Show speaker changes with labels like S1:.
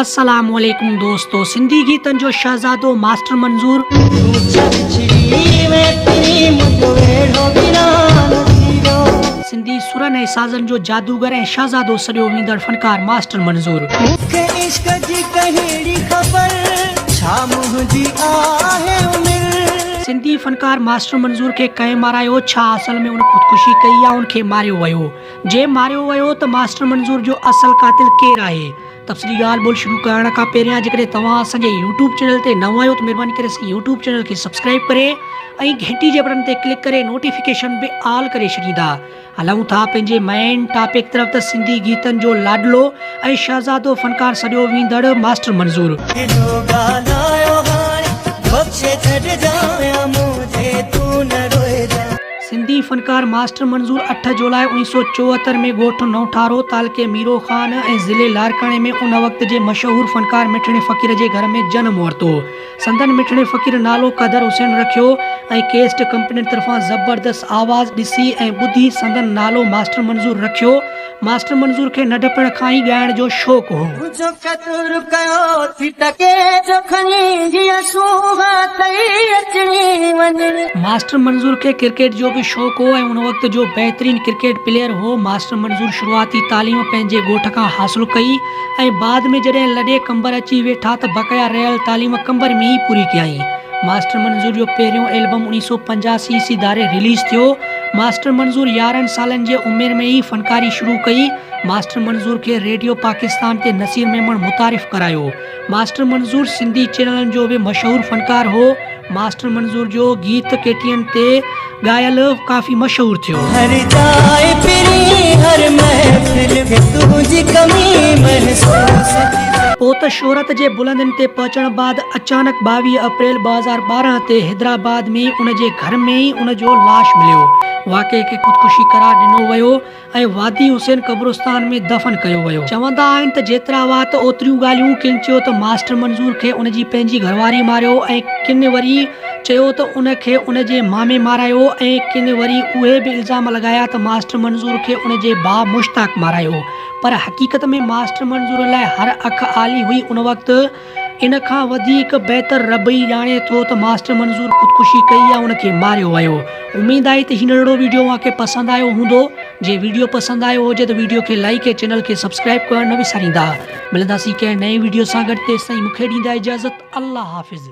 S1: السلام عليڪم دوستو سنڌي گيتن جو شهزادو ماسٽر منظور. سنڌي سرن ۽ سازن جو جادوگر ۽ شهزادو سڏيو ويندڙ فنڪار ماسٽر منظور. سنڌي فنڪار ماسٽر منظور کي ڪنهن مارايو ڇا اصل ۾ ان خودڪشي ڪئي يا ان کي ماريو ويو جي ماريو ويو ته ماسٽر منظور جو اصل قاتل ڪير آهي تفصيلي ڳالهه ٻولهه شروع ڪرڻ کان پهريان جيڪڏهن توهان اسان جي يوٽيوب چينل تي نوان آهيو ته مهرباني ڪري اسان جي يوٽيوب چينل کي سبسڪرائب ڪري ۽ گهنٽي جي بٽن تي ڪلڪ ڪري نوٽيفڪيشن به آل ڪري ڇڏيندا. هلون ٿا پنهنجي مين ٽاپڪ طرف ته سنڌي گيتن جو لاڏلو ۽ شهزادو فنڪار سڏيو ويندڙ ماسٽر منظور.
S2: دلو ڳالهايو هاڻي بخشي ڇڏجانء منهنجي تون نه روئجان.
S1: سنڌي فنڪار ماسٽر منظور اٺ جولاء 1974 ۾ ڳوٺ نوٺارو، تعلقي ميرو خان ۽ ضلعي لاڙڪاڻي ۾ ان وقت جي مشهور فنڪار مٺڻي فقير جي گهر ۾ جنم ورتو. سندن مٺڻي فقير نالو قدر حسين رکيو ۽ ڪيسٽ ڪمپنين طرفان زبردست آواز ڏسي ۽ ٻڌي سندن نالو ماسٽر منظور رکيو. ماسٽر منظور کي ننڍپڻ کان ئي ڳائڻ جو شوق هو.
S2: منهنجو قدر ڪيو ٿي ٽڪي جو کڻي جيئن سونهن اٿئي اچڻي وڃڻي.
S1: ماسٽر منظور کي ڪرڪيٽ جو به شوق هو ۽ ان وقت جو بهترين ڪرڪيٽ پليئر هو. ماسٽر منظور شروعاتي تعليم پنهنجي ڳوٺ کان حاصل ڪئي ۽ بعد ۾ جڏهن لڏي قمبر اچي ويٺا ته بقايا رهيل تعليم قمبر ۾ ئي پوري ڪيائين. ماسٽر منظور جو پهريون البم 1985 عيسوي ڌاري رليز ٿيو. ماسٽر منظور 11 سالن جي عمر ۾ ئي فنڪاري شروع ڪئي. ماسٽر منظور کي ريڊيو پاڪستان تي نصير ميمڻ متعارف ڪرايو. ماسٽر منظور سنڌي چينلن جو به مشهور فنڪار هو. ماسٽر منظور جو گيت ڪي ٽي اين تي ڳايل ڪافي مشهور ٿيو.
S2: هر جاء پرين هر محفل ۾ تنهنجي ڪمي محسوس ٿي.
S1: پوء ته شهرت جي بلندين تي پهچڻ بعد اچانڪ 22 اپريل 2012 تي حيدرآباد ۾ ان جي گهر ۾ ئي ان جو لاش مليو. واقعي کي خودڪشي قرار ڏنو ويو ۽ وادي حسين قبرستان ۾ دفن ڪيو ويو. چوندا آهن ته جيترا وات اوتريون ڳالهيون، ڪن چيو ته ماسٽر منظور کي ان جي پنهنجي گهرواري ماريو ۽ ڪن وري چيو ته ان کي ان جي مامي مارايو ۽ ڪن وري اهي به الزام لڳايا ته ماسٽر منظور کي ان جي ڀاء مشتاق مارايو پر حقيقت ۾ ماسٽر منظور لاء هر اک آلي هئي ان وقت ان کان وڌيڪ بهتر رب ئي ڄاڻي ٿو ته ماسٽر منظور خودڪشي ڪئي يا ان کي ماريو ويو. اميد آهي ته هي ننڍڙو ويڊيو اوهان کي پسند آيو هوندو. جي ويڊيو پسند آيو هجي ته ويڊيو کي لائيڪ ۽ چينل کي سبسڪرائيب ڪرڻ نه وساريندا. ملنداسين ڪنهن نئين ويڊيو سان گڏ تيستائين مونکي ڏيندا اجازت الله حافظ.